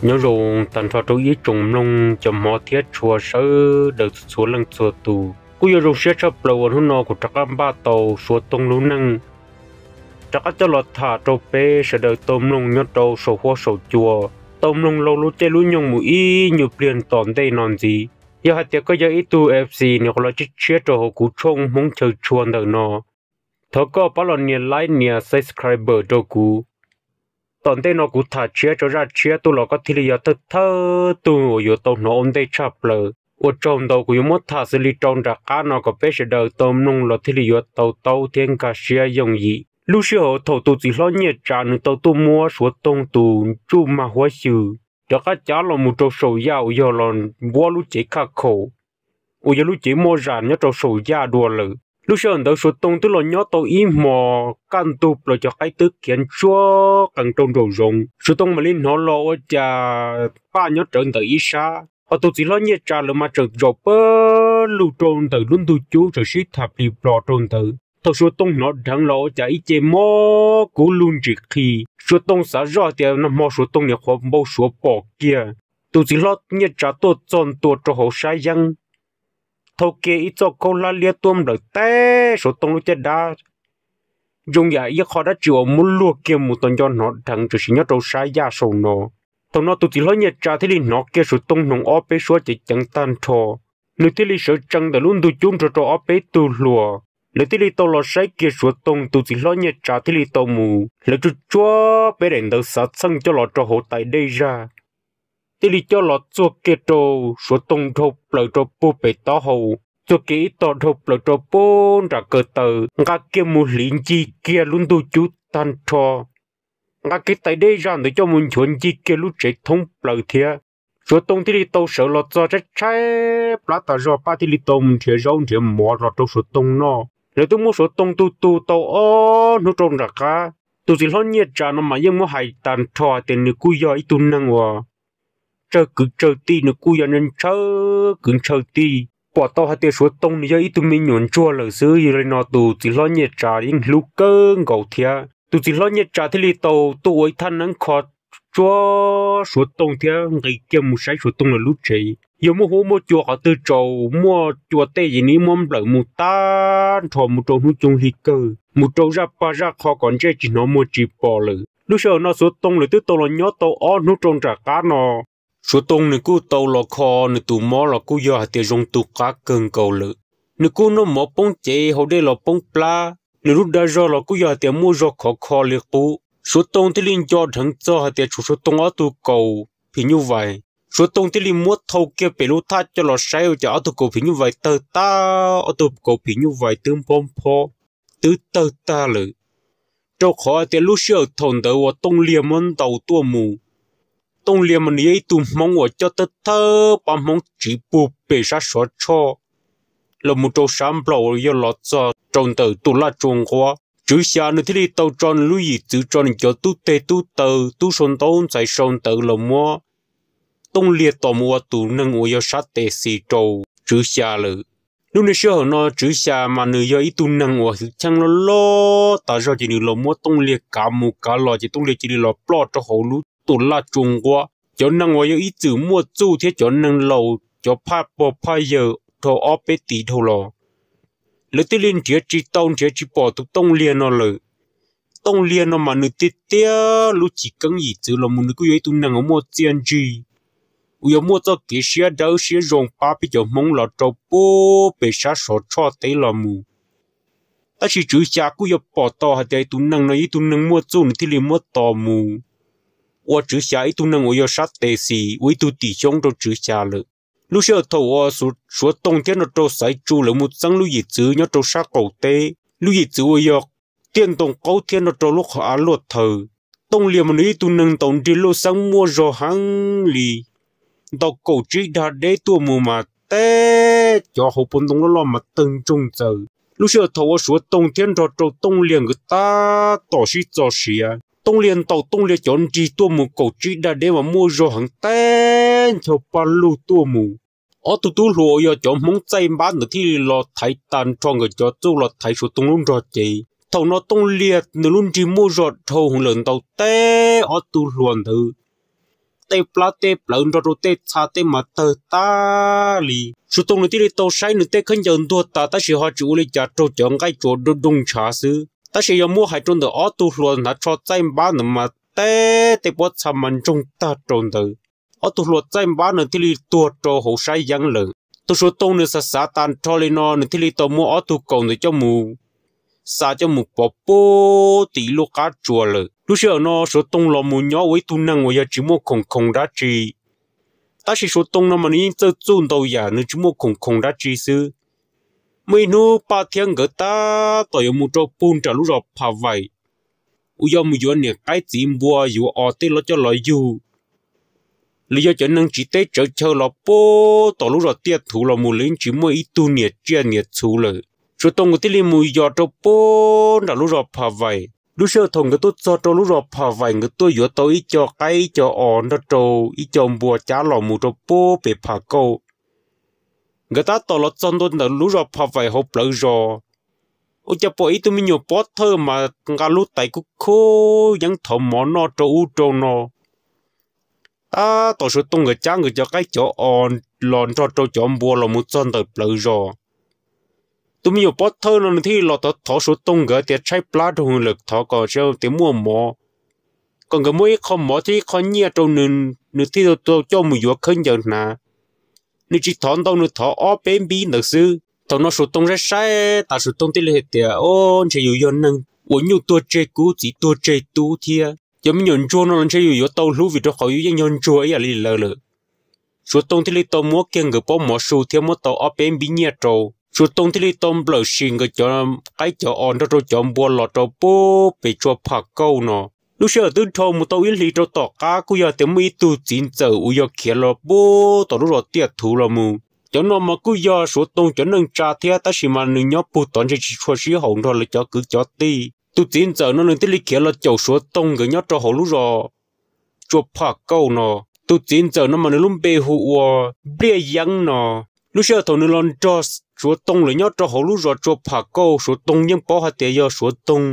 Nyob zoo tag nrho rau ib tsoom mloog cov hmov thiab tshua sawv daws txhua leej txhua tus. Kuj yuav zoo siab tshaj plaws uas hnub no kuv rov qab npaj tau Suav Toog lub neej rov qab coj los tham rau peb sawv daws tau mloog nyob rau saum huab saum cua, tau mloog laug lub caij lub nyoog mus ib nyuag pliag tom ntej no ntxiv. Yog hais tias koj yog ib tug F C nws qhov los tshiab tshiab rau hauv kuv tshooj Hmoob chaw tshua ntawm no, thov koj pab los nias like nias subscribe rau kuv. Tom ntej no kuv tham tshiab tso zaj tshiab tuaj los koj thiaj li yog thawj thawj tug uas yuav tau hnov ua ntej tshaj plaws. Ua tsaug ntau, kuv yuav muab tham xws li rau nram qab no kom peb sawv daws tau mloog los thiaj li yuav tau taub thiab nkag siab yooj yim. Lub sij hawm thaum tus txiv hlob Nyiaj Tsav nws tau tuaj muab Suav Toog tus ntsuj mag huab xyw rov qab cav los mus rau saum yaj uas yog los npuab lub cev khaj khaum, uas yog lub cev muaj zam nyob rau saum yaj dua lawm. Lub sij hawm ntawd Suav Toog twb los nyob tau ib hmos kaj ntug plaws cov qaib twb khiav ntsuab qees rau nraum zoov. Suav Toog mam li hnov los ua cas paj nyob rawv ntawm ib sab, ho tus txiv hlob Nyiaj Tsav lawv mas tseem zaum pawg lug rau ntawm lub ntug cub tseem sib tham plig plos rau ntawd. Thaum Suav Toog hnov dheev los ua cas ib ce mob kub lug ntsim qhi. Suav Toog xav zoj tias nag hmo Suav Toog niam qhuav npau suav pom kiag tus txiv hlob Nyiaj Tsav tuaj txog ntua rau hauv sab yeeb, thau kiag ib txoj khaub hlab liab tuab nplawm teb Suav Toog lub caj dab, zoo yam ib qho dab tsi uas muab luag kiag mus tau nco hnov dheev tshwm sim nyob rau sab yaj saum no. Thaum no tus txiv hlob Nyiaj Tsav thiaj li hnov kiag Suav Toog hnoos ob peb suab ceev ceev tag nrho, nws thiaj li sawv tsees ntawm lub ntug cub nrog rau ob peb tug hluas. Lawv thiaj li tau los saib kiag Suav Toog, tus txiv hlob Nyiaj Tsav thiaj li tau mus hlawv tsuj tsuab peb daim ntawv xav txheej coj los rau hauv tais dej zaj, thiaj li coj los txuag kiag rau Suav Toog dhau plaws rau puag pem taub hau, txuag kiag ib tog dhau plaws rau puag nram kaw taw, nqa kiag mus hliv ncig kiag lub ntug cub tag nrho, nqa kiag tais dej zaj ntawd coj mus nchuav ncig kiag lub tsev thoob plaws thiab. Suav Toog thiaj li tau sawv los txog tshaib tshaib plab tas zog, pab thiaj li tau mus nrhiav zaub nrhiav mov los rau Suav Toog noj. Lawv twb muab Suav Toog tu tu tau ob hnub rau nram qab. Tus txiv hlob Nyiaj Tsav no mas yeej muab hais tag nrho hais tias nws kuj yog ib tug neeg uas tsawg kwv tsawg tij, nws kuj yog ntshaw kwv ntshaw tij. Pom tau hais tias Suav Toog nws yog ib tug me nyuam ntsuag lawm xwb, yog li no tus txiv hlob Nyiaj Tsav yeej hlub kawg nkaus thiab. Tus txiv hlob Nyiaj Tsav thiaj li tau tuaj ua ib thaj neeb kho tsuab Suav Toog thiab nqis kiag mus saib Suav Toog lawv lub tsev, yog muaj huab muaj cua qhov twg tsaus muaj cua tej ces nws muab nplawm mus tag nrho mus rau hnub coob hli kawg, mus rau zaj pag zaj qho kom ntsej tsis hnov muag tsis pom lawm. Lub sij hawm no Suav Toog lawv twb tau los nyob tau ob hnub rau nram qab no. Suav Toog nws kuj tau los kho nws tus mob los kuj yog hais tias zoo tu qab kawg nkaus lawm. Nws kuj noj mov poob cev haus dej los poob plab, nws lub dag zog los kuj yog hais tias muaj zog khov kho li qub. Suav Toog thiaj li nco dheev txog hais tias tshuav Suav Toog ob tug kaus phim nyuj vais. Suav Toog thiaj li muab thau kiag pem lub thaj coj los saib ua cas ob tug kaus phim nyuj vais tawg tag, ob tug kaus phim nyuj vais twb nphob nphob, twb tawg tag lawm. Rau qhov hais tias lub sij hawm thaum ntawd uas Tooj Liag muab ntaus tuaj mus, Tooj Liag mas nws yog ib tug Hmoob uas coj thawj thawj pab Hmoob tsiv puag pem sab Sov Tshoj los mus rau sab Nplog uas yog los txog rau ntawm tus laj tsua nquab. Tswv Xya nws thiaj li tau tso nws lub yim txwv, tso nws cov tub teg tub taw, tub sau ntaub ntxhais sau ntawv los muab Tooj Liag tos mus ua tus neeg uas yog sab tes xis rau Tswv Xya lawm. Lub niag sij hawm no Tswv Xya mas nws yog ib tug neeg uas hwv cheej loj loj tas zog, ces nws los muab Tooj Liag kav mus kav los ces Tooj Liag cia li los ploj rau hauv lub tus laj tsua nquab. Cov neeg uas yog ib txwm muaj txuj thiab cov neeg laus, cov phaj pog phaj yawg dhau ob peb tis dhau los, lawv thiaj li nrhiav tsis tau nrhiav tsis pom tus Tooj Liag no lawm. Tooj Liag no mas nws tiag tiag lub chiv keeb yim txwv los mus nws kuj yog ib tug neeg uas muaj txiaj ntsig, uas yog muaj txoj kev siab dawb siab zoo pab peb cov Hmoob los rau puag pem sab Sov Tshoj teb los mus. Tab sis Tswv Xya kuj yog pom tau hais tias tus neeg no yog ib tug neeg muaj txuj, nws thiaj li muab tos mus ua Tswv Xya ib tug neeg uas yog sab tes xis, ua ib tug tim xyoob rau Tswv Xya lawm. Lub sij hawm thaum uas Suav Tooj thiab no rau Xaiv Tsu lawv mus txeeb lub yim txwv nyob rau sab qaum teb, lub yim txwv uas yog tiaj ntoo qaub thiab no rau lub qhov av luaj thaws, Tooj Liag mas nws ib tug neeg ntaus nrig luj xeeb muaj zog heev li, ntaus kaum tsib dag deb tuaj mus mas teb cov hauv paus ntoo loj loj mas tawg ntsoog txaws. Lub sij hawm thaum uas Suav Tooj thiab nrog rau Tooj Liag nkawd tab tom sib txo siav, Tooj Liag ntaus Tooj Liag cov nrig tuaj mus kaum tsib dag deb mas muaj zog heev teb ncho paj lug tuaj mus. Ob tug tub hluas uas yog cov Hmoob txaij npab ntawd thiaj li los thaiv tag nrho nkawd cov txuj los thaiv Suav Tooj lub nrog cev. Thaum no Tooj Liag nws lub nrig muaj zog dhau heev lawm ntaus teb ob tug hluas ntawd tej plab tej plawv nrog rau tej txha tej mas tawg tag li. Suav Tooj nws thiaj li tau saib nws tej khaub ncaws ntuag tas tab sis ho tsis ua li cas raug cov nqaij tsuas dooj dooj ntshav xwb, tab sis yog muab hais rau ntawm ob tug hluas hnav tsho txaij npab ntawd mas tej tej pob txha mas ntsoog tag rau ntawd. Ob tug hluas txaij npab nws thiaj li tuag rau hauv sab yeeb lawm. Tus Suav Tooj nws xav xav tas nrho li no nws thiaj li tau muab ob tug kaus ntawd coj mus xa coj mus pov puag tim lub qab tsuas lawm. Lub sij hawm no Suav Tooj los mus nyob ua ib tug neeg uas yog tsis muaj khoom khoom dab tsi, tab sis Suav Tooj no mas nws yeej txawj txuj ntau yam nws tsis muaj khoom khoom dab tsi xwb. Muaj ib hnub Paj thiab nkawd tab tom yuav mus rau puag nram lub zos Pham Vaim uas yog mus yuav niam qaib txiv npua yuav os tej los coj los yug. Lawv yog cov neeg tsiv teb tsawv chaw los puag tom lub zos Tiaj Thuv los mus lawv yeej tsis muaj ib tug niam tsiaj niam txhu lawm. Suav Tooj nkawd thiaj li mus yos rau puag nram lub zos Pham Vaim. Lub sij hawm thaum nkawd tuaj txog rau lub zos Pham Vaim nkawd tuaj yuav tau ib co qaib ib co os nrog rau ib co npua cab los mus rau puag pem Pham Kauj. Nkawd tab tom los txog ntua ntawm lub zos Pham Vaim hauv plawv zos, ua cas pom ib tug me nyuam pob thawj mas nqa lub tais kub khub yeeb thov mov noj rau ub rau no. Tab tom Suav Tooj nkawd cab nkawd cov qaib cov os los nrog rau cov npua los mus txog ntawm plawv zos, tus me nyuam pob thawj no nws thiaj li los thov thov Suav Tooj nkawd tias tshaib plab rau lawm thov kom tias muaj mov, kom nkawd muab ib qho mov thiab ib qho nyiaj rau nws, nws thiaj tau coj mus yuav khaub ncaws hnav. Nws tsis thov ntau, nws thov ob peb npib ntawd xwb. Thaum no Suav Tooj saib saib tas Suav Tooj thiaj li hais tias, o, ntshe yus yog neeg uas nyuj tuag tseg kub txiv tuag tseg tub thiab, cov me nyuam ntsuag no los ntshe yus yuav tau hlub vim rau qhov yus yeej yog ntsuag ib yam li lawv lawm. Suav Tooj thiaj li tau muab kiag nkawd pob mov su thiab muab tau ob peb npib nyiaj rau. Suav Tooj thiaj li tau nplawm sim nkawd cov qaib cov os nrog rau cov npua los rau puag pem tsua Pham Kauj no. Lub sij hawm twb dhau mus tau ib hlis rau tom qab kuj yog tias muaj ib tug txiv ntxawm uas yog khiav los puag tom lub zos Tiaj Thuv los mus. Cov no mas kuj yog Suav Tooj cov neej tsa thiab tab sis mas nws nyob puag tod ntshe tsis tshua sib haum nrog lawv cov kwv cov tij. Tus txiv ntxawm no nws thiaj li khiav los caum Suav Tooj nkawd nyob rau hauv lub zos tsua Pham Kauj no. Tus txiv ntxawm no mas nws lub npe hu ua Npliaj Yeeb no. Lub sij hawm thaum nws los nrog Suav Tooj lawv nyob rau hauv lub zos tsua Pham Kauj, Suav Tooj yeej paub hais tias yog Suav Tooj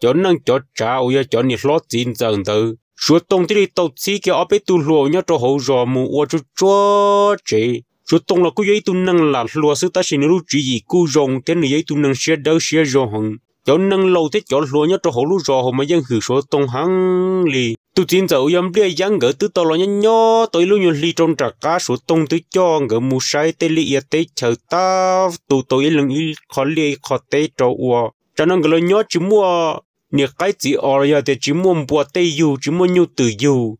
cov neej cov tsav uas yog cov niam hlob txiv ntxawm ntawd. Suav Tooj thiaj li tau txhib kiag ob peb tug hluas nyob rau hauv zos mus ua tsuag tsuag tsev. Suav Tooj los kuj yog ib tug neeg lam hluas xwb tab sis nws lub tswv yim kuj zoo thiab nws yog ib tug neeg siab dawb siab zoo heev. Cov neeg laus thiab cov hluas nyob rau hauv lub zos hauv mas yeej hwm Suav Tooj heev li. Tus txiv ntxawm uas yog Npliaj Yeeb nkawd twb tau los nyob nyob tau ib lub nyuag hli rau nram qab, Suav Tooj twb coj nkawd mus saib tej liaj ia teb chaws tab tu tau ib leeg ib qho liaj ib qho teb rau ua. Tsam no nkawd los nyob tsis muaj niam qaib txiv os los yog tias tsis muaj npua tej yug tsis muaj nyuj twm yug,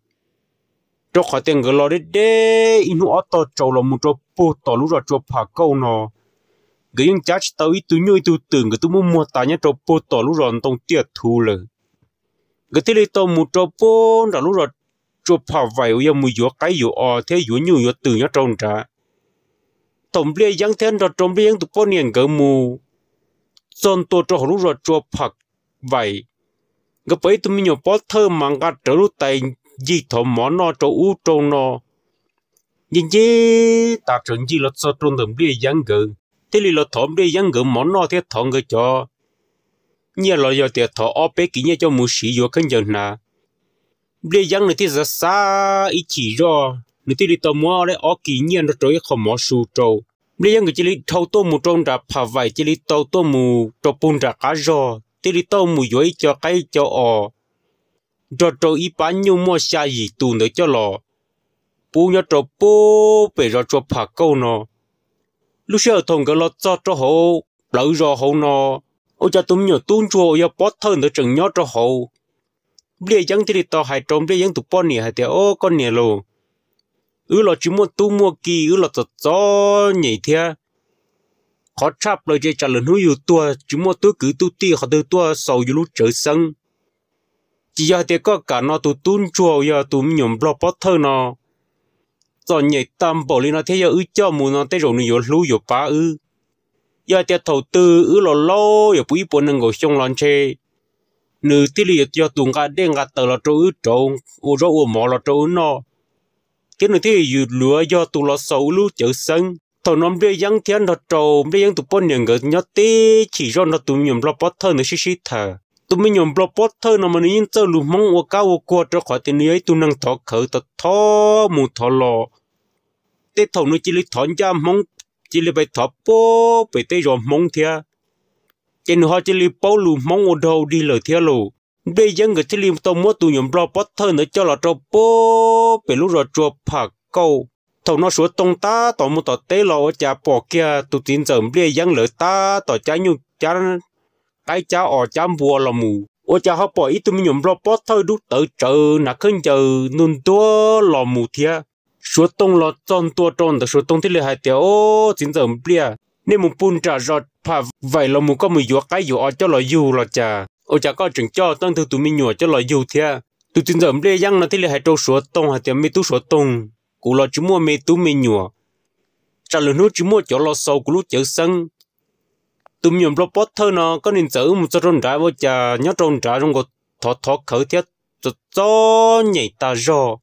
rau qhov tias nkawd los deb deb ib hnub ob tog tsaus los mus rau puag tom lub zos tsua Pham Kauj no. Nkawd yeej cab tsis tau ib tug nyuj ib tug twm, nkawd twb muab muag tas nyob rau puag tom lub zos ntoo Tiaj Thuv lawm. Nkawd thiaj li tau mus rau puag nram lub zos tsua Pham Vaim uas yog mus yuav qaib yuav os thiab yuav nyuj yuav twm nyob rau nrad. Thaum Npliaj Yeeb thiab nrog rau Npliaj Yeeb tus poj niam nkawd mus txog ntua rau hauv lub zos tsua Pham Vaim, nkawd pom ib tug me nyuam pob thawj mas nqa rawv lub tais ncig thov mov noj rau ub rau no. Ncig ncig tas tseem ncig los txog rau ntawm Npliaj Yeeb nkawd, thiaj li los thov Npliaj Yeeb nkawd mov noj thiab thov nkawd cov nyiaj los yog tias thov ob peb kis nyiaj coj mus siv yuav khaub ncaws hnav. Npliaj Yeeb nws thiaj xav xav ib chim zoj, nws thiaj li tau muab ob kis nyiaj nrog rau ib qho mov su rau. Npliaj Yeeb nkawd cia li dhau tuaj mus rau nram Pham Vaim, cia li tau tuaj mus rau puag nram qab zog, thiaj li tau mus yuav ib co qaib co os nrog rau ib pab nyuj muaj xya yim tus ntawd coj los pub nyob rau puag pem zos tsua Pham Kauj no. Lub sij hawm thaum nkawd los txog rau hauv plawv zos hauv no, ua cas tus me nyuam tub ntsuag uas yog pob thawj ntawd tseem nyob rau hauv. Npliaj Yeeb thiaj li tau hais rau Npliaj Yeeb tus poj niam hais tias, o koj niam lauj, wb los tsis muaj tub muaj ki, wb los txom txom nyem thiab. Qhov tshaj plaws ces tsam lwm hnub yus tuag tsis muaj tub kwv tub tij qhov twg tuaj xaus yus lub tsawv xeeb. Ces yog hais tias koj kam no tus tub ntsuag yog tus me nyuam nplog pob thawj no txom nyem tag npaum li no thiab yog wb coj mus no tej zaum nws yuav hlub yuav pab wb. Yog hais tias thaum twg wb los laub yuav puv ib puas nees nkaum xyoo los ntshe nws thiaj li yog tus nqa dej nqa taws los rau wb rauv, ua zaub ua mov los rau wb noj, thiab nws thiaj li yuav yog tus los xaus wb lub cawv xeeb. Thaum no Npliaj Yeeb thiab nrog rau Npliaj Yeeb tus poj niam nkawd nyob tib chim zoj nrog tus me nyuam nplog pob thawj ntawd sib sib tham. Tus me nyuam nplog pob thawj no mas nws yeej txawj lus Hmoob ua kab ua kuag rau qhov tias nws yog ib tug neeg thov khawv tau thov mus thov los. Tej thaum nws cia li thov ncaj Hmoob, cia li pais thov puag pem tej zos Hmoob thiab, ces nws ho cia li paub lus Hmoob ua dog dig lawm thiab lauj. Npliaj Yeeb nkawd thiaj li tau muab tus nyuam nplog pob thawj ntawd coj los rau puag pem lub zos Tsua Pham Kauj. Thaum no Suav Tooj tab tom mus tom teb los ua cas pom kiag tus txiv ntxawm Npliaj Yeeb lawv tab tom cab nyuj cab qaib cab os cab npua los mus, ua cas ho pom ib tug me nyuam nplog pob thawj dub tawv tsawv hnav khaub ncaws ntuag ntuag los mus thiab. Suav Tooj los txog ntua rau ntawd Suav Tooj thiaj li hais tias, Au, txiv ntxawm Npliaj, nej mus puag nram zos Pham Vaim los mus koj mus yuav qaib yuav os coj los yug los cas? Ua cas koj tseem coj tau tus me nyuam coj los yug thiab? Tus txiv ntxawm Npliaj Yeeb no thiaj li hais rau Suav Tooj hais tias, Me tub Suav Tooj, kuv los tsis muaj me tub me nyuam, tsam lwm hnub tsis muaj cov los xaus kuv lub cawv xeeb. Tus me nyuam nplog pob thawj no koj niag ntxawm wb mus txog rau nrad ua cas nyob rau nrad zoo nkaus thov thov khawv thiab txom txom nyem tas zog.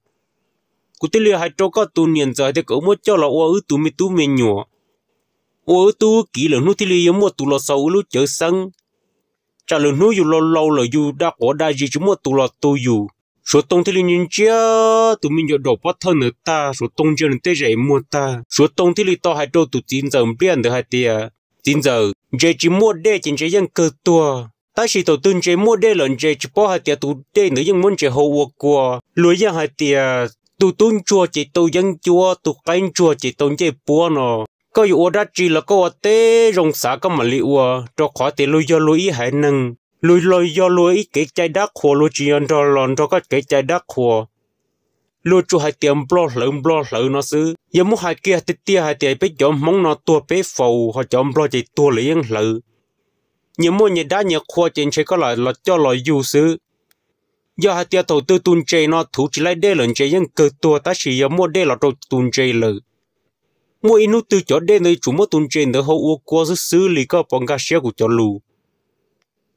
Kuv thiaj li hais rau koj tus niam ntxawm hais tias kom muab coj los ua wb tus me tub me nyuam, ua wb tub kiv lwm hnub thiaj li yuav muaj tus los xaus wb lub cawv xeeb. Tsam lwm hnub yus laus laus lawm yus dag quav dag zis tsis muaj tus los tu yus. Suav Tooj thiaj li ntsia ntsia tus me nyuam nplog pob thawj ntawd tag, Suav Tooj ntsia nws tej zes muag tag, Suav Tooj thiaj li tau hais rau tus txiv ntxawm Npliaj ntawd hais tias, Txiv ntxawm, ntses tsis muaj dej ces ntses yeej kawg tuag, tab sis thaum twg ntses muaj dej lawm ntses tsis paub hais tias tus dej ntawd yeej muab ntses hau ua kua. Luag yeej hais tias, Tus tub ntsuag ces tau yeeb ncuab, tus qaib ntsuag ces tau ncej puab no. Koj yuav ua dab tsi los koj ua tib zoo xav koj mam li ua, rau qhov tias luag yog luag ib haiv neeg, luag los yog luag ib kev cai dab qhuas, luag tsis yog nrog los nrog koj kev cai dab qhuas. Luag tsuas hais tias nplog hlawv nplog hlawv no xwb, yog muab hais kiag tiag tiag hais tias peb cov Hmoob no tuag peb faus, ho cov nplog ces tuag lawv yeej hlawv. Nyias muaj nyias dab nyias qhua ces ntshe koj lam los coj los yug xwb. Yog hais tias thaum twg tus ntses no thuv tsis laij dej lawm ntses yeej kawg tuag, tab sis yog muaj dej los rau tus ntses lawm, muaj ib hnub twg cov dej ntawd yuav tsum muab tus ntses ntawd hau ua kua xwb xwb li, koj puas nkag siab kuv cov lus?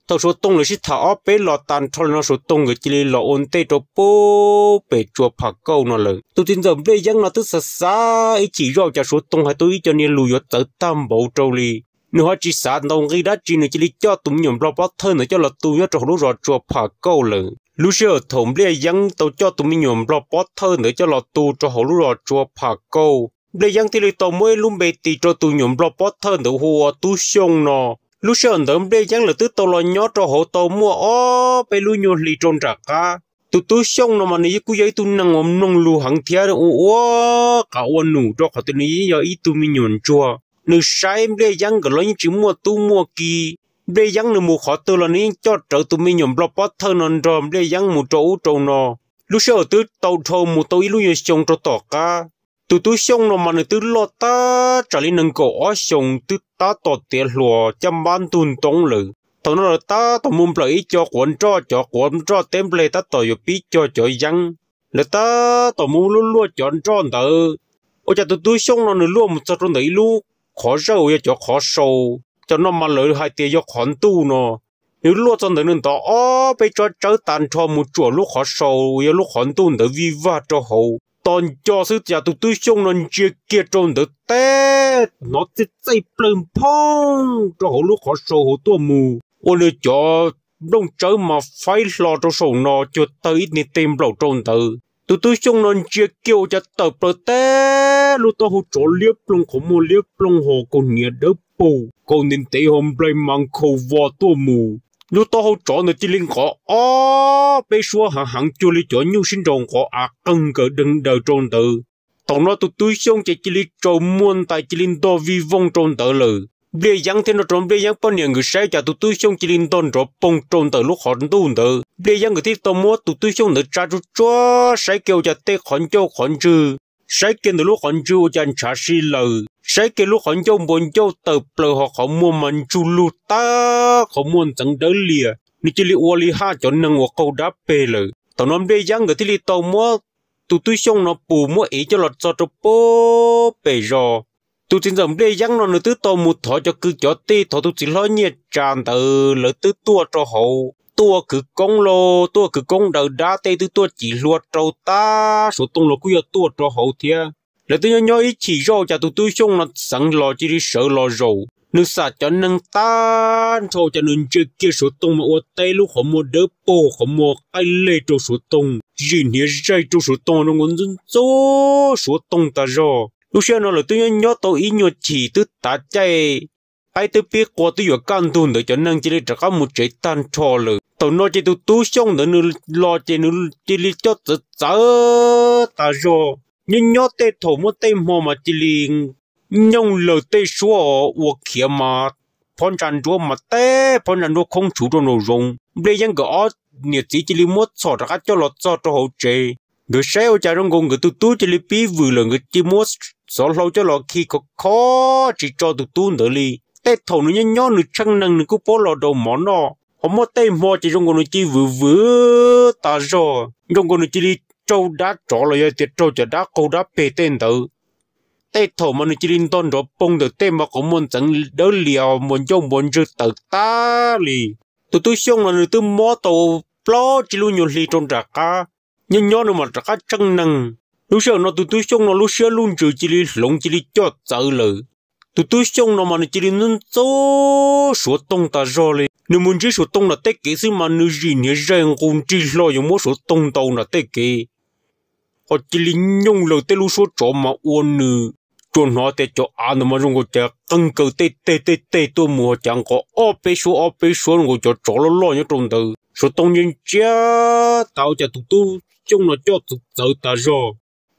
Thaum Suav Tooj lawv sib tham ob peb los tag nrho li no Suav Tooj nkawd cia li los ua ntej rau puag pem Tsua Pham Kauj no lawm. Tus txiv ntxawm Npliaj Yeeb no twb xav xav ib chim zoj cas Suav Tooj hais tau ib co niag lus yuav txawv tag npaum rau li. Nws ho tsis xav ntaus nqi dab tsi, nws cia li coj tus me nyuam nplog pob thawj ntawd coj los tu nyob rau hauv lub zos Tsua Pham Kauj lawm. Lub sij hawm thaum Npliaj Yeeb tau coj tus me nyuam nplog pob thawj ntawd coj los tu rau hauv lub zos Tsua Pham Kauj, Npliaj Yeeb thiaj li tau muab ib lub npe tis rau tus nyuam nplog pob thawj ntawd hu ua Tub Xyooj no. Lub sij hawm ntawd Npliaj Yeeb lawv twb tau los nyob rau hauv tau muaj ob peb lub nyuag hli rau nram qab. Tus Tub Xyooj no mas nws kuj yog ib tug neeg uas mloog lus heev thiab ua ua qav ua num, rau qhov tias nws yeej yog ib tug me nyuam ntsuag. Nws saib Npliaj Yeeb nkawd los yeej tsis muaj tub muaj ki. Npliaj Yeeb nws mus qhov twg los nws yeej coj rawv tus me nyuam nplog pob thawj no nrog Npliaj Yeeb mus rau ub rau no. Lub sij hawm twb tau dhau mus tau ib lub nyuag xyoo rau tom qab, tus Tub Xyooj no mas nws twb loj tab tsam li nees nkaum ob xyoos, twb tab tom tiav hluas caj npab ntug ntoo lawm. Thaum no lawv tab tom mus nplawm ib co quav nroj, cov quav nroj teb nplej tab tom yuav pib cog cov yeeb, lawv tab tom mus luaj luaj cov nroj ntawd. Ua cas tus Tub Xyooj no nws luaj mus txog rau ntawm ib lub qhov zawj uas yog cov qhov sau, cov no mas lawv hais tias yog qhov ntuj no. Nws luaj txog ntawd nws ntov ob peb tsob tsawb tag nrho mus tsuam lub qhov sau uas yog lub qhov ntuj ntawd vij vag rau hauv. Tos nco xwb cas tus Tub Xyooj no ntsia kiag rau ntawd teb hnov txej txej plawg nphooj rau hauv lub qhov sau hauv tuaj mus, ua nws cov nplooj tsawb mas faib hlo rau saum no cuag tawg ib niag teg nplaum rau ntawd. Tus Tub Xyooj no ntsia kiag ua cas tawm plaws teb lub taub hau tsov liab ploog, qhov muag liab ploog, ho kaus hniav dawb paug, kaus ntev ntev ho nplaig mas nkhaus vos tuaj mus. Lub taub hau tsov ntawd cia li nqov ob peb suab heev heev cuag li cov nyuj sib nraus nqov av qeeg nkaws deeg daws rau ntawd. Thaum no tus Tub Xyooj ces cia li tsaus muag ntais cia li ntog vij voog rau ntawd lawm. Npliaj Yeeb thiab nrog rau Npliaj Yeeb poj niam nkawd saib cas tus Tub Xyooj cia li ntog nrov poog rau ntawm lub qhov ntuj ntawd. Npliaj Yeeb nkawd thiaj tau muab tus Tub Xyooj ntawd tsa tsuag tsuag saib kiag ua cas tej qhov ncauj qhov ntswg, saib kiag ntawm lub qhov ntswg ua cas ntshav si lawm, saib kiag lub qhov ncauj npua ncauj tawm plaws ho qhov muag mas ntsug lug tag, qhov muag ntxeev dawb lias, nws cia li ua li haj cov neeg uas qaug dab peg lawm. Thaum no Npliaj Yeeb nkawd thiaj li tau muab tus Tub Xyooj no pus muab ev coj los txog rau puag pem zos. Tus txiv ntxawm Npliaj Yeeb no nws twb tau mus thov cov kwv cov tij, thov tus txiv hlob Nyiaj Tsa ntawd lawv twb tuaj rau hauv, tuaj ua kwv koob lauj, tuaj ua kwv koob daws dab tej twb tuaj cim hlua rau tab Suav Tooj los kuj yog tuaj rau hauv thiab. Lawv twb nyob nyob ib chim zoj cas tus Tub Xyooj no xeev los cia li sawv los zaum, Nws xam cov neeg tag nrho ces nws ntsia kiag Suav Tooj mas ua teb lub qhov muag dawb paug, qhov muag qaij leg rau Suav Tooj, zim hniav zaig rau Suav Tooj zoo nkaus ntxub ntxub Suav Tooj tas zog. Lub sij hawm no lawv twb nyob nyob tau ib nyuag chim twb tav caij, qaib twb pib qua twb yuav kaj ntug ntawd cov neeg cia li rov qab mus tsev tag nrho lawm. Thaum no ces tus tub Xyooj ntawd nws los ces nws cia li coj txawv txawv tas zog. Nyob nyob tej thaum muaj tej hmo mas cia li nyooj laws tej suab ua khiav mas phab ntsa nruab mas tej phab ntsa nruab khoob tshuv rau nraum zoov. Npliaj Yeeb nkawd ob niam txiv cia li muab txhom rov qab coj los txog rau hauv tsev. Nkawd saib ua cas zoo nkaus nkawd tus tub cia li pib vwm lawm, nkawd cia li muab xov hlau coj los khi khov kho tsis tso tus tub ntawd li. Tej thaum nws nyob nyob nws tsheej neeg nws kuj paub los daus mov noj, ho muaj tej hmo ces zoo nkaus nws cia li vwm vwm tas zog, zoo nkaus nws cia li raug dab tsov los yog tias raug cov dab qaug dab peg tej ntawd. Tej thaum mas nws cia li ntog nrov poog ntawm tej mas qhov muag ntxeev dawb lias npuas ncauj npuas ntswg tawm tag li. Tus tub Xyooj no nws twb mob tau plaub tsib lub nyuag hli rau nram qab, nyob nyob nws mam rov qab tsheej neeg. Lub sij hawm no tus tub Xyooj no lub siab lub ntsws cia li hloov cia li coj txawv lawm. Tus tub Xyooj no mas nws cia li ntxub ntxub Suav Tooj tas zog li. Nws mus ntsib Suav Tooj nram tej kev xwb mas nws zim hniav zaig nqus nrig hlo yuav muab Suav Tooj ntaus nram tej kev, ho cia li nyooj laws tej lub suab tsov mas ua nws tsuas hnov tias cov av ntawd mas zoo nkaus cas qeeg kaw tej teg tej teg tuaj mus ho cas nqos ob peb suab ob peb suab zoo nkaus cov tsov loj loj nyob rau ntawd. Suav Tooj ntsia ntsia tas ua cas tus tub Xyooj no coj txawv txawv tas zog.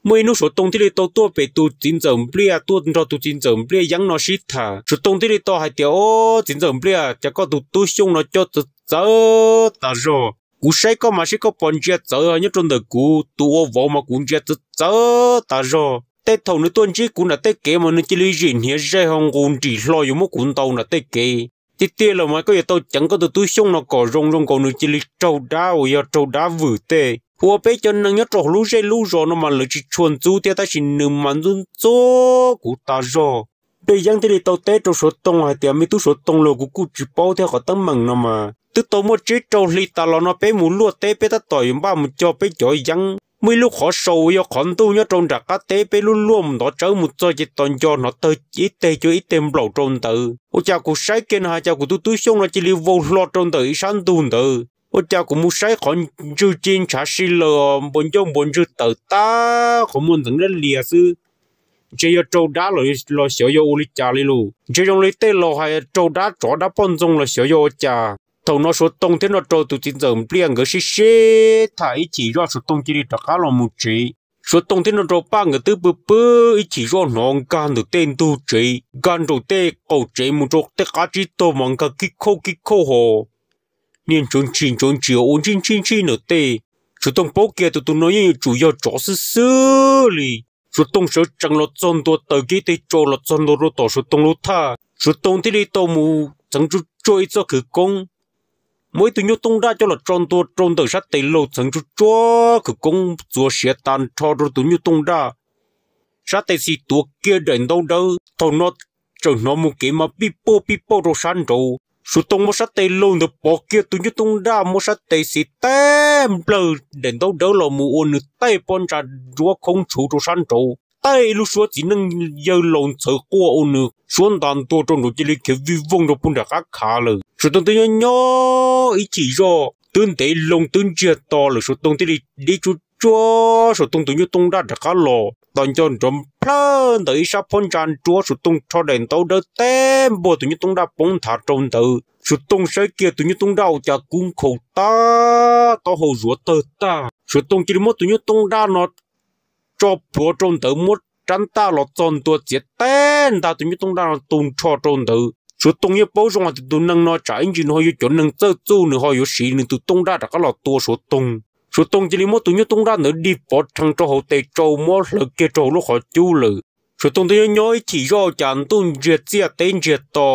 Muaj ib hnub Suav Tooj thiaj li tau tuaj pem tus txiv ntxawm Npliaj, tuaj nrog tus txiv ntxawm Npliaj Yeeb no sib tham. Suav Tooj thiaj li tau hais tias, Au, txiv ntxawm Npliaj, cas koj tus tub Xyooj no coj txawv txawv tas zog. Kuv saib koj mas saib koj pom ntsia txawv nyob rau ntawm kuv tus ua vauv mas kuv ntsia txawv txawv tas zog. Tej thaum nws tuaj ntsib kuv nram tej kev mas nws cia li zim hniav zaig ho nqus nrig hlo yuav muab kuv ntaus nram tej kev. Tiag tiag los mas koj yuav tau ceev koj tus tub Xyooj no kom zoo, zoo nkaus nws cia li raug dab uas yog raug dab vwm tej. Hu ua peb cov neeg nyob rau hauv lub zej lub zos no mas lawv tsis tshua ntxub thiab tab sis nws mas ntxub ntxub kuv tas zog. Npliaj Yeeb thiaj li tau teb rau Suav Tooj hais tias, Me tub Suav Tooj, los kuv kuj tsis paub thiab, qhov teeb meem no mas twb tau muaj tsib rau hli tas los no peb mus luaj teb, peb tab tom yuav npaj mus cog peb cov yeeb. Muaj ib lub qhov sau uas yog qhov ntuj nyob rau nram qab teb, peb lub luaj ntov tsawb mus txog ces tos nco hnov tawg ib teg cuag ib teg nplaum rau ntawd. Ua cas kuv saib kiag no hais cas kuv tus tub Xyooj no cia li vau hlo rau ntawm ib sab ntug ntawd. Ua cas kuv mus saib qhov ntswg cia li ntshav si lawm, npuas ncauj npuas ntswg tawm tag, qhov muag ntxeev dab lias xwb. Ntshe yog raug dab los xyov yog ua li cas li lus, ntshe zoo li tej laus hais raug dab tsov dab poj ntxoog los xyov yog ua cas. Thaum no Suav Tooj thiaj no rau tus txiv ntxawm Npliaj nkawd sib sib tham ib chim zoj Suav Tooj cia li rov qab los mus tsev. Suav Tooj thiaj no rau Paj nkawd twb pw pw ib chim zoj hnov nkag ntawm tej ntug tsev, nkag nraum tej qaum tsev mus rau tej qab tsib taug mas nkag kib khauj kib khauj ho niag ntshawv ntshis ntshawv ntshis ua ntshib ntshib ntshib ntawm tej. Suav Tooj paub kiag tus tus no yeej yuav tsum yog tsov xwb xwb li. Suav Tooj sawv tsees los txog ntua taws kiag ib teg tsau los txog ntua rau tom Suav Tooj lub thaj. Suav Tooj thiaj li tau mus txeev tsuj tsuag ib txoj khawv koob, muaj ib tug nyuj tooj daj coj los tso ntua rau ntawm sab tes laug, txeev tsuj tsuag khawv koob txuas siav tas nrho rau tus nyuj tooj daj. Sab tes xis tuav kiag daim ntaub dawb. Thaum no tseem hnov mus kev mas pij pauj pij pauj rau sab nraud. Suav Tooj muab sab tes laug ntawd pov kiag tus nyuj tooj daj, muab sab tes xis teb nplawg daim ntaub dawb los mus ua nws tej pob ntsa nruab khoob tshuv rau sab nraud, tej ib lub suab txiv neej yawg laus ntxhawv quaj ua nws suab ntas ntua rau nraud cia li khiav vij voog rau puag nram qab khav lawm. Suav Tooj twb nyob nyob ib chim zoj twb ntev loo twb ntsiag to lawm, Suav Tooj thiaj li dib tsuj tsuag Suav Tooj tus nyuj tooj daj rov qab los. Tos nco nrov plhawj ntawm ib sab phab ntsa nruab, Suav Tooj rho daim ntaub dawb teb npuag tus nyuj tooj daj poob nthav rau ntawd. Suav Tooj saib kiag tus nyuj tooj daj ua cas kub nkhaus tag, taub hau zuav tawg tag. Suav Tooj cia li muab tus nyuj tooj daj no tso plhuav rau ntawd, muab rab ntaj los txog ntua txiav teb ntag tus nyuj tooj daj no tu nrho rau ntawd. Suav Tooj yeej paub zoo hais tias tus neeg no tsam ib ntsis nws ho yuav cov neeg txawj txuj, nws ho yuav siv nws tus tooj daj rov qab los tua Suav Tooj. Suav Tooj cia li muab tus nyuj tooj daj ntawd dig pov rhees rau hauv tes tsau, muab hlawv kiag rau hauv lub qhov cub lawm. Suav Tooj twb nyob nyob ib chim zoj cas ntuj ntsiag txiaj teb ntsiag to,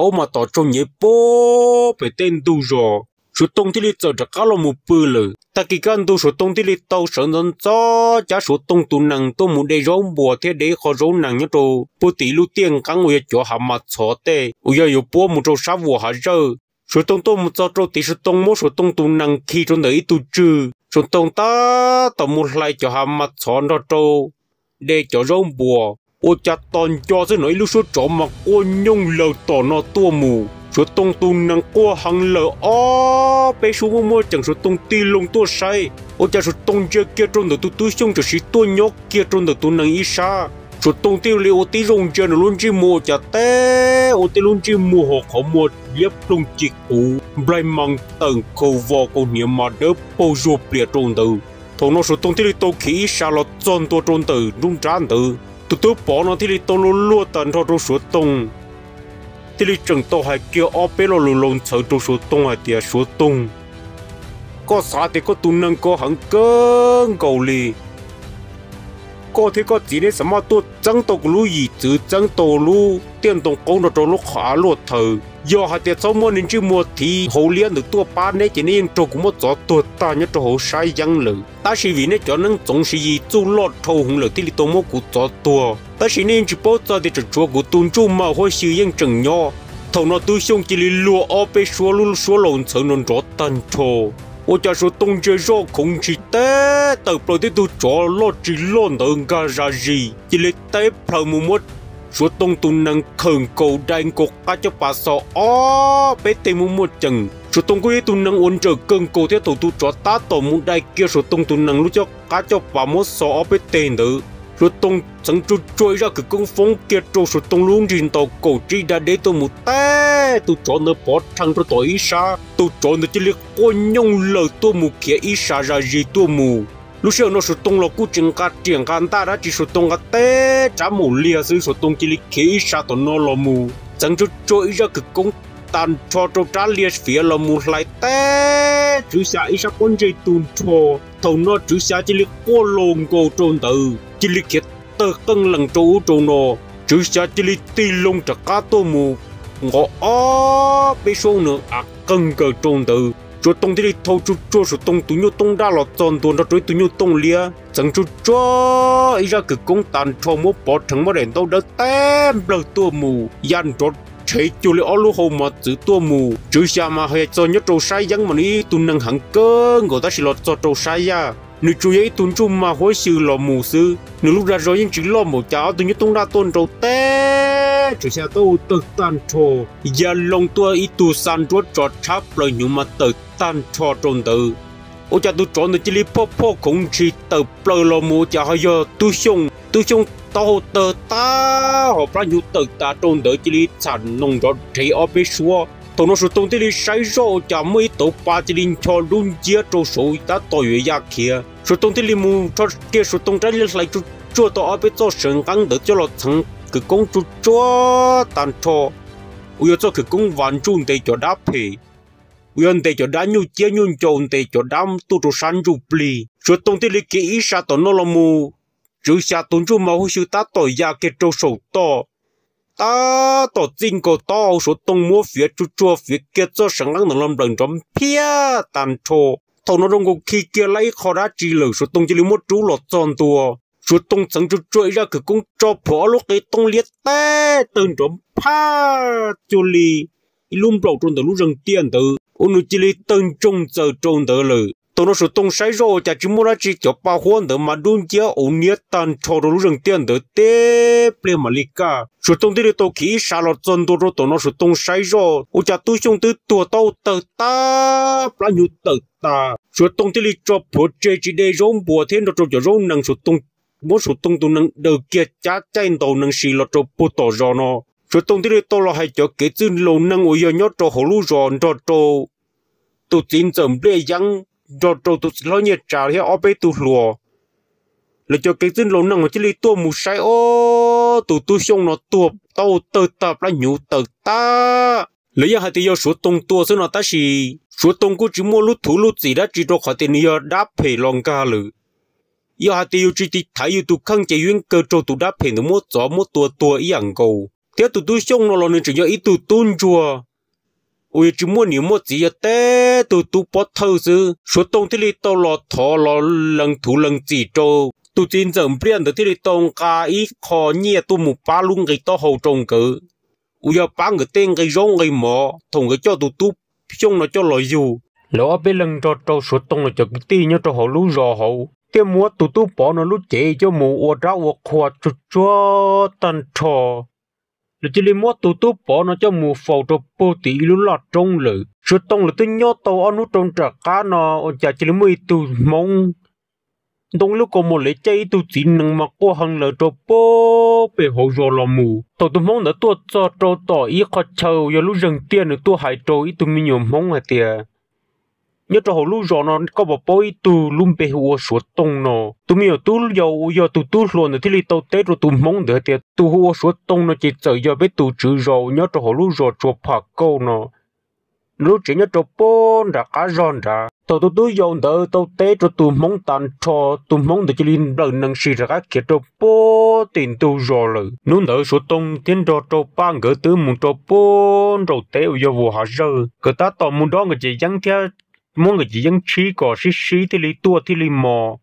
aub mas tom tsaug nyev puag pem tej ntug zos. Suav Tooj thiaj li txawm rov qab los mus pw lawm. Tag kis kaj ntug Suav Tooj thiaj li tau sawv ntxov ntxov cab Suav Tooj tus nees tuaj mus de zaub npuas thiab de ib qho zaub nees nyob rau puag tim lub tiaj nqeeb uas yog cov hav mas txhov tej uas yog yuav puab mus rau sab vuas hav zawj. Suav Tooj tuaj mus txog rau tid, Suav Tooj muab Suav Tooj tus nees khi rau ntawm ib tug tswg, Suav Tooj tab tom mus hlais cov hav mas txhov nrog rau de cov zaub npuas. Ua cas tos nco xwb no ib lub suab tsov mas quaj nyooj lawm tom no tuaj mus. Suav Tooj tus nees quaj heev lawm, ob peb suab muaj muaj ceem, Suav Tooj tig loo tuaj saib, ua cas Suav Tooj ntsia kiag rau ntawm tus Tub Xyooj tam sim tuaj nyob kiag rau ntawm tus nees ib sab. Suav Tooj thiaj li ua tib zoo ntsia nws lub ntsej muag, ua cas teb ua tej lub ntsej muag ho qhov muag liab ploog ci quv nplaig mas tawm nkaus vos kaus hniav mas dawb paug zuag plias rau ntawd. Thaum no Suav Tooj thiaj li tau khiav ib sab los txog ntua rau ntawm nruab nrab ntawd. Tus tub pov no thiaj li tau luag luag tag nrho rau Suav Tooj, thiaj li tseem tau hais kiag ob peb lo lus laus ntxhawv rau Suav Tooj hais tias, Suav Tooj, koj xav tias koj tus nees ko heev kawg nkaus li. Koj thiab koj txiv neb xav maj tuaj txeeb tau kuv lub yim txwv, txeeb tau lub tiaj ntoo qaub nrog rau lub qhov av luaj thawm. Yog hais tias txhob muaj niag ntsej muag thiv hauv liab ntawd tuaj pab neb ces neb yeej raug kuv muab txov tuag tag nyob rau hauv sab yeeb lawm. Tab sis vim neb cov neeb txoov siv yis txuj loj dhau heev lawm thiaj li tau muab kuv txov tuag, tab sis neb yeej tsis paub txog tias tseem tshuav kuv tus ntsuj mas huab xyw yeej tseem nyob. Thaum no Tub Xyooj cia li luag ob peb suab lub suab laus ntxhawv no nrov tag nrho. Ua cas Suav Tooj ntsia zoj khoov ntshis teb tawm plaws, tib tug tsov loj tsis loj ntawd nkag zam zis cia li teb plhaws mus muab Suav Tooj tus nees khawm nkaus dai nkaus qab caj pas xo ob peb teg muaj muaj ceem. Suav Tooj kuj yog ib tug nees uas nrawm kawg nkaus thiab thaum tus tsov tab tom mus dai kiag Suav Tooj tus nees lub caj qab caj pas muab xo ob peb teg ntawd, Suav Tooj txeev tsuag tsuag ib zaj khawv koob foob kiag rau Suav Tooj lub nrig ntaus kaum tsib da deb tuaj mus teb tus tsov ntawd pov rhees rau tom ib sab. Tus tsov ntawd cia li quaj nyooj lawm tuaj mus khiav ib sab zam zis tuaj mus. Lub sij hawm no Suav Tooj los kuj tsis nqa riam nqa ntaj dab tsi, Suav Tooj nqa teb rab maum liag xwb, Suav Tooj cia li khiav ib sab tom no los mus txeev tsuag tsuag ib zaj khawv koob tag nrho rau rab liag fiav los mus hlais teb Tswv Xya ib sab pob ntseg tu nrho. Thaum no Tswv Xya cia li quaj laus nkaus rau ntawd cia li khiav tawg qeej lees rau ub rau no. Tswv Xya cia li tig loo rov qab tuaj mus nqos ob peb suab nws av qeeg nkaws rau ntawd. Suav Tooj thiaj li thau tsuag tsuag Suav Tooj tus nyuj tooj daj los txog ntua nrog rau ib tug nyuj tooj liab txeev tsuag tsuag ib zaj khawv koob tag nrho muab pov rhees muab daim ntaub dawb teb nplawg tuaj mus ya nrov rhev cuag li ob lub hau mos txwv tuaj mus. Tswv Xya mas hais txog nyob rau sab yeeb mas nws ib tug neeg heev kawg nkaus tab sis los txog rau sab yaj nws tsuas yog ib tug ntsuj mas huab xyw los mus xwb, nws lub dag zog yeej tsis loj npaum cas ob tug nyuj tooj daj tuaj nrau teb Tswv Xya tau tawg tag nrho, ya loo tuaj ib tug xa nruab tso tshab plaws hnyuv mas tawm tag nrho rau ntawd. Ua cas tus tsov ntawd cia li phoj phoj khoov ntshis tawm plaws los mus ua cas ho yog Tub Xyooj. Tub Xyooj taub hau tawg tag ho plab hnyuv tawm tas rau ntawd cia li txham noos nrov rhev ob peb suab. Thaum no Suav Tooj thiaj li saib zoj ua cas muaj ib tauv pa cia li ncho dub nciab rau saud tab tom yuav ya khiav. Suav Tooj thiaj li mus rho kiag Suav Tooj rab liab hlais tsuag tsuag tau ob peb txoj seev nqeeb ntawd coj los txeev khawv koob tsuag tsuag tag nrho, uas yog txoj khawv koob vas ntsuj ntes cov dab phem, uas yog ntes cov dab nyuj ciab nyuj ncau, ntes cov dab tuaj rau sab ntsuj plig. Suav Tooj thiaj li khiav ib sab tom no los mus, Tswv Xya tus ntsuj mas huab xyw tab tom ya kiag rau saum toj, tab tom txij nkaus taub hau Suav Tooj muab fiav tsuag tsuag fiav kiag txoj seev nqeeb ntawd los nplawm nrov phiaj tag nrho. Thaum no zoo nkaus khi kiag laib ib qho dab tsi lawm Suav Tooj cia li muab rub los txog ntua. Suav Tooj txeev tsuag tsuag ib zaj khawv koob tso plhuav ob lub qe tooj liab teb tawg nrov phaj cuag li ib lub nplaum rau ntawm lub zeeg tiaj ntawd ua nws cia li tawg ntsoog ntxaws rau ntawd lawm. Thaum no Suav Tooj saib zoj ua cas tsis muaj dab tsi, cov pa huab ntawd mas dub nciab auv niab tag nrho rau lub zeeg tiaj ntawd tib pliag mam li kaj. Suav Tooj thiaj li tau khiav ib sab los txog ntua rau tom no Suav Tooj saib zoj ua cas Tub Xyooj twb tuag taub hau tawg tag plab hnyuv tawm tas. Suav Tooj thiaj li tso plhuav tseg tsis de zaub npuas thiab nrog rau cov zaub nees, Suav Tooj muab Suav Tooj tus nees daws kiag cab caij ntaus nees si los rau puag tom zos no. Suav Tooj thiaj li tau los hais cov kev txwj laus neeg uas yog nyob rau hauv lub zos nrog rau tus txiv ntxawm Npliaj Yeeb nrog rau tus txiv hlob Nyiaj Tsa thiab ob peb tug hluas. Lawv cov kev txwj laus neeg thiaj li tuaj mus saib, ob, tus Tub Xyooj no tuag taub hau tawg tag plab hnyuv tawm tag. Lawv yeej hais tias yog Suav Tooj tua xwb no tab sis Suav Tooj kuj tsis muaj lub thuv lub txim dab tsi rau qhov tias nws yog dab phem los nkag lawm. Yog hais tias yus tsis tiv thaiv yus tus kheej ces yus yeej kawg raug tus dab phem ntawd muab txov muab tua tuag ib yam nkaus. Thiab tus Tub Xyooj no los nws tseem yog ib tug tub ntsuag uas yog tsis muaj niam muaj txiv, yog teb tug tub pob thawj xwb. Suav Tooj thiaj li tau los thov los lees thuv lees txim rau tus txiv ntxawm Npliaj ntawd thiaj li tau nqa ib qho nyiaj tuaj mus pab lub nqi taub hau rau nkawd, uas yog pab nkawd tej nqi zaub nqi mov thaum nkawd coj tus Tub Xyooj no coj los yug. Lawv ob peb leeg nrog rau Suav Tooj los cov kwv tij nyob rau hauv lub zos hauv thiaj muab tus tub pov no lub cev coj mus ua dab ua qhua tsuag tsuag tag nrho. Lawv cia li muab tus tub pov no coj mus faus rau puag tim ib lub laj roob lawm. Suav tooj lawv twb nyob tau ob hnub rau nram qab no ua cas cia li muaj ib tug hmoob ntoo lub kaus mom lev caij ib tug txiv nees mas quaj heev lawm rau puag pem hauv zos los mus. Thaum tus hmoob ntawd tuaj txog rau tom ib qho chaw yog lub zeeg tiaj, nws tuaj hais rau ib tug me nyuam hmoob hais tias, nyob rau hauv lub zos no koj puas paub ib tug lub npe hu ua Suav Tooj no? Tus me nyuam tub yau uas yog tus tub hluas ntawd thiaj li tau teb rau tus hmoob ntawd hais tias, tus hu ua Suav Tooj no ces txawm yog peb tus tswv zos uas nyob rau hauv lub zos Tsua Pham Kauj no. Nws lub tsev nyob rau puag nram qab zog nrad. Thaum tus tub yau ntawd tau teb rau tus hmoob tas nrho, tus hmoob ntawd cia li nplawm nees sim rov qab khiav rau puag tim ntug zos lawm. Hnub ntawd Suav Tooj thiab nrog rau pab nkawd twb mus rau puag nraum teb uas yog Vus Hav Zawj. Nkawd tab tom mus dob nkawd cov yeeb thiab muab nkawd cov yeeb tshib kom sib sib thiaj li tuaj thiaj li mos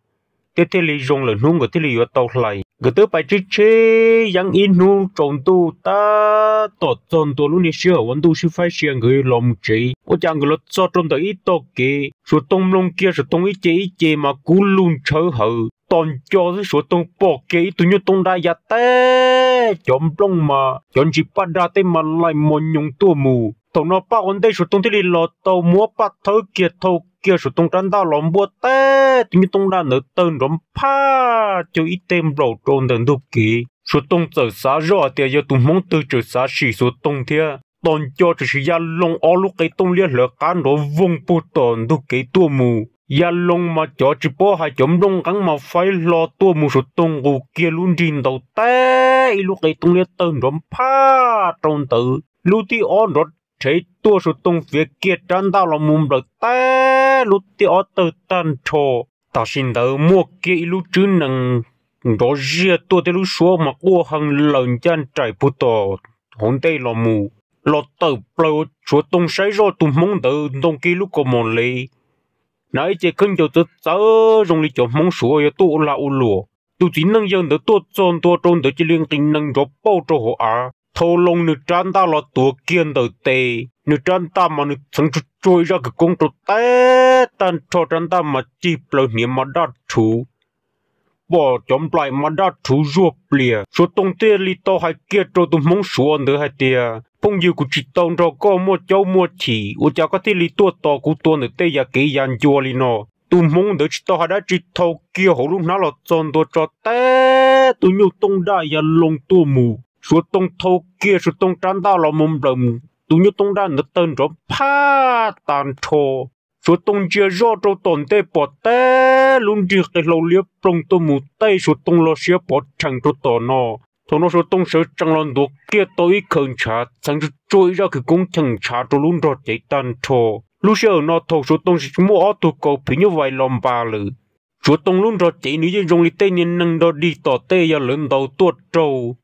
thiab thiaj li zoo lawm hnub nkawd thiaj li yuav tau hlais. Nkawd twb pais tshib tshib yeeb ib hnub tsaus ntuj tab tom txog ntua lub niag sij hawm uas ntuj sib faib sia nkawd los mus tsev. Ua cas nkawd los txog rau ntawm ib tog kev, Suav Tooj mloog kiag Suav Tooj ib ce ib ce mas kub lug ntshawv hawv. Tos nco xwb Suav Tooj pom kiag ib tug nyuj tooj daj ya teb, cov nplooj mas cov ntsis paj daj tej mas laim mos nyoos tuaj mus. Thaum no Paj Ua Ntej Suav Tooj thiaj li los tau muab paj thawb kiag thau kiag Suav Tooj rab ntaj los npuaj teb, tus nyuj tooj daj ntawd tawg nrov phaj cuag ib teg nplaum rau ntawm ntug kev. Suav Tooj txawm xav zoj hais tias yog tus hmoob twg tseem xav sim Suav Tooj thiab. Tos nco tseem sim ya loo ob lub qe tooj liab hlawv qab nrov voog puag tom ntug kev tuaj mus. Ya loo mas cov tsis paub hais cov nplooj nqeeb mas faib hlo tuaj mus, Suav Tooj nqus kiag lub nrig ntaus teb, ib lub qe tooj liab tawg nrov phaj rau ntawd. Lub thib ob nrov rhev tuaj, Suav Tooj fiav kiag rab ntaj los mus nplawm teb, lub thib ob tawg tag nrho. Tam sim ntawd muaj kiag ib lub tswb nees nrov ziag tuaj thiab lub suab mas quaj hee laws ncaj nraim puag tom hauv ntej los mus, los tawm plaws. Suav Tooj saib zoj tus hmoob ntawd ntoo kiag lub kaus mom lev, hnav ib ce khaub ncaws txawv txawv zoo li cov hmoob Suav yuav tuaj ua lag ua luam. Tus txiv neej yawg ntawd tuaj txog ntua rau ntawd cia li nqis nees nrov pauj rau hauv av, thau loo nws rab ntaj los tuav kiag ntawm tes. Nws rab ntaj mas nws txheev tsuag tsuag ib zaj kwv koob rau teb tag nrho, rab ntaj mas cig plaws hniav mas daj rhuv, pom cov nplaim mas daj rhuv zuag plias. Suav Tooj thiaj li tau hais kiag rau tus hmoob Suav ntawd hais tias, phooj ywg, kuv tsis tau nrog koj muaj caub muaj chim, ua cas koj thiaj li tuaj tos kuv tua ntawm tej yam kev ya ncua li no? Tus hmoob ntawd tsis tau hais dab tsi, thau kiag hauv lub hnab los txog ntua tso teb, tus nyuj tooj daj ya loo tuaj mus. Suav Tooj thau kiag Suav Tooj rab ntaj los mus nplawm, tus nyuj tooj daj ntawd tawg nrov phaj tag nrho. Suav Tooj ntsia zoj rau tom ntej pom teb, lub nrig qe hlau liab ploog tuaj mus tej, Suav Tooj los siab pov rhees rau tom no. Thaum no Suav Tooj sawv tsees los ntuav kiag tau ib khaws ntshav, txheev tsuag tsuag ib zaj kwv koob cheem ntshav rau lub nrog cev tag nrho. Lub sij hawm no thaum Suav Tooj tsis muaj ob tug kaus phim nyuj vais los npas lawm, Suav Tooj lub nrog cev nws yeej zoo li tej niag neeg nrog dig tom tej yog lawv ntaus tuaj raug,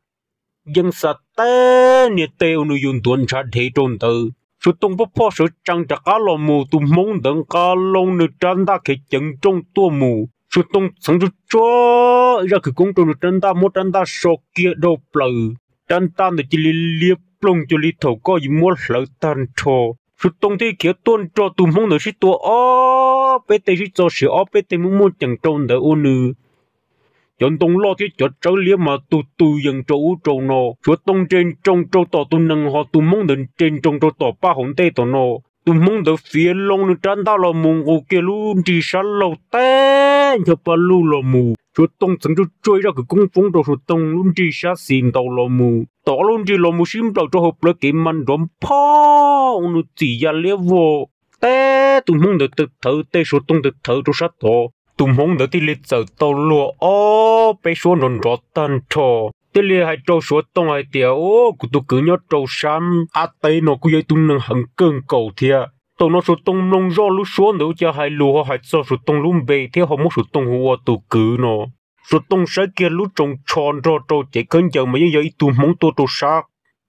yeej xa teb niag tej uas nws yus ntuav ntshav dhev rau ntawd. Suav Tooj poj phoj sawv tsees rov qab los mus, tus hmoob ntawd nqa loo nws rab ntaj khiav ceev nrooj tuaj mus. Suav Tooj txheev tsuag tsuag ib zaj kwv koob rau nws rab ntaj, muab rab ntaj so kiag dhau plaws, rab ntaj ntawd cia li liab ploog cuag li thaum koj yuav muab hlawv tag nrho. Suav Tooj thiaj khiav tuaj nrog tus hmoob ntawd sib tua ob peb teg, sib txo siav ob peb teg muaj muaj ceem rau ntawd ua nws cov ntoo loj thiab cov tsawb liab mas tus tus yees rau ub rau no. Suav Tooj nres nroos rau tom tus nees, ho tus hmoob ntawd nres nroos rau tom Paj Ua Ntej tom no. Tus hmoob ntawd fiav loo nws rab ntaj los mus nqus kiag lub nrig sab laug teb, ncho pa lug los mus. Suav Tooj txheev tsuag tsuag ib zaj kwv koob foob rau Suav Tooj lub nrig sab xis ntaus los mus, tau ob lub nrig los mus sib nplawm rau hauv plawv kev mas nrov phoj ua nws txim ya liab vog teb. Tus hmoob ntawd tawm thawv tej, Suav Tooj tawm thawv rau sab tod. Tus hmoob ntawd thiaj li txawm tau luag ob peb suab nrov nrov tag nrho, thiaj li hais rau Suav Tooj hais tias, Au, kuv tus kwv nyob rau sab qab teb no kuj yog ib tug neeg heev kawg nkaus thiab. Thaum no Suav Tooj mloog zoj lub suab ntawd ua cas hais lus ho hais txog Suav Tooj lub npe thiab ho muab Suav Tooj hu ua tus kwv no. Suav Tooj saib kiag lub tsoos tsho nrog rau cev khaub ncaws mas yeej yog ib tug hmoob tuaj rau sab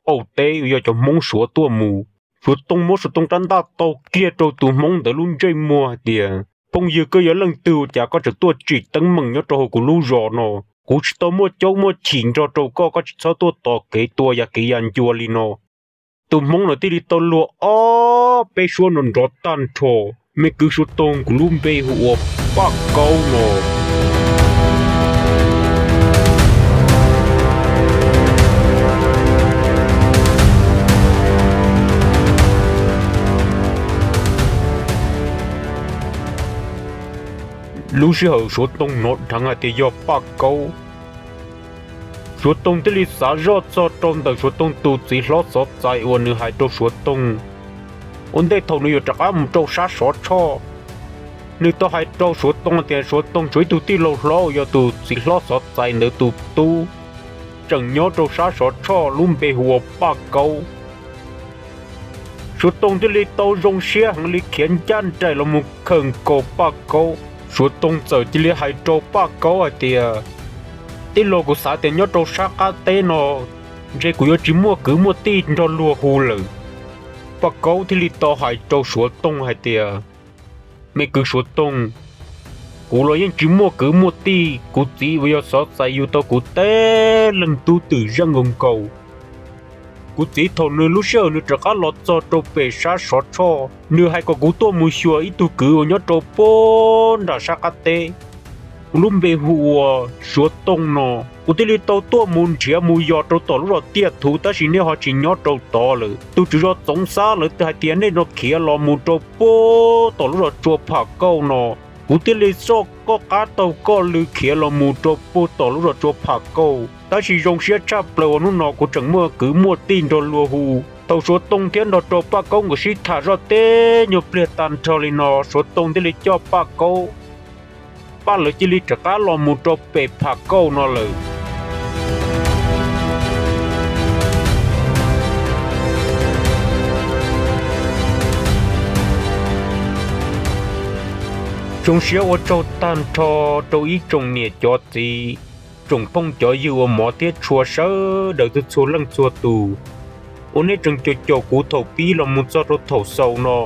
qaum teb uas yog cov hmoob Suav tuaj mus. Suav Tooj muab Suav Tooj rab ntaj tau kiag rau tus hmoob ntawd lub ntsej muag hais tias, Phooj ywg, koj yog leej twg ua cas koj tseem tuaj tsim teeb meem nyob rau hauv kuv lub zos no? Kuv tsis tau muaj caub muaj chim nrog rau koj, koj tsis txhob tuaj tos kev tua ya kev ya ncua li no. Tus hmoob no thiaj li tau luag ob peb suab nrov nrov tag nrho, Me kwv Suav Toog, kuv lub npe hu ua Paj Kaub no. Lub sij hawm Suav Toog hnov dheev hais tias yog Paj Kaub, Suav Toog thiaj li xav zoj txog rau ntawm Suav Toog tus txiv hlob Xov Txais uas nws hais rau Suav Toog ua ntej thaum nws yuav rov qab mus rau sab Sov Tshoj. Nws tau hais rau Suav Toog tias Suav Toog tshuav ib tug tij laug hlob uas yog tus txiv hlob Xov Txais ntawd tus tub, tseem nyob rau sab Sov Tshoj, lub npe hu ua Paj Kaub. Suav Toog thiaj li tau zoo siab heev li khiav ncaj nraim los mus khawm nkaus Paj Kaub. Suav Toog txawm cia li hais rau Paj Kaub hais tias, Tij laug, kuv xav tias nyob rau sab qab teb no ntshe kuv yuav tsis muaj kwv muaj tij nrog luag hu lawm. Paj Kaub thiaj li tau hais rau Suav Toog hais tias, Me kwv Suav Toog, kuv los yeej tsis muaj kwv muaj tij, kuv txiv uas yog Xov Txais yug tau kuv teb leeg tub twm zeej nkaus nkaus. Kuv txiv thaum nws lub sij hawm nws rov qab los txog rau pem sab Sov Tshoj, nws hais kom kuv tuaj mus xyuas ib tug kwv uas nyob rau puag nram sab qab teb, kuv lub npe hu ua Suav Toog no. Kuv thiaj li tau tuaj mus nrhiav mus yos rau tom lub zos Tiaj Thuv, tab sis nej ho tsis nyob rau tod lawm. Tus tswv zos Txoov Xab lawv hais tias nej no khiav los mus rau puag tom lub zos Tsua Pham Kauj no. Kuv thiaj li soj koj qab taug koj lw khiav los mus rau puag tom lub zos Tsua Pham Kauj, tab sis zoo siab tshaj plaws uas hnub no kuv tseem muaj kwv muaj tij nrog luag hu. Thaum Suav Toog thiab nrog rau Paj Kaub nkawd sib tham zoj teb nyuag pliag tag nrho li no, Suav Toog thiaj li coj Paj Kaub, Paj lawv cia li rov qab los mus rau pem Pham Kauj no lawm. Zoo siab ua tsaug tag nrho rau ib tsoom niam cov txiv, tsoom phooj cov ywg uas hmov thiab tshua sawv daws txhua txhua leej txhua tus, uas nej tseem caum caum kuv thaum pib los mus txog rau thaum xaus no.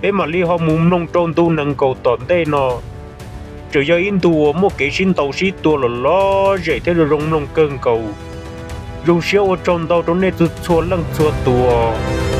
Peb mam li ho mus mloog rau ntu nees nkaum tom ntej no, tseem yog ib ntu uas muaj kev sib ntaus sib tua los lom zem thiab zoo zoo mloog kawg nkaus. Zoo siab ua tsaug ntau rau nej txhua txhua leej txhua tus.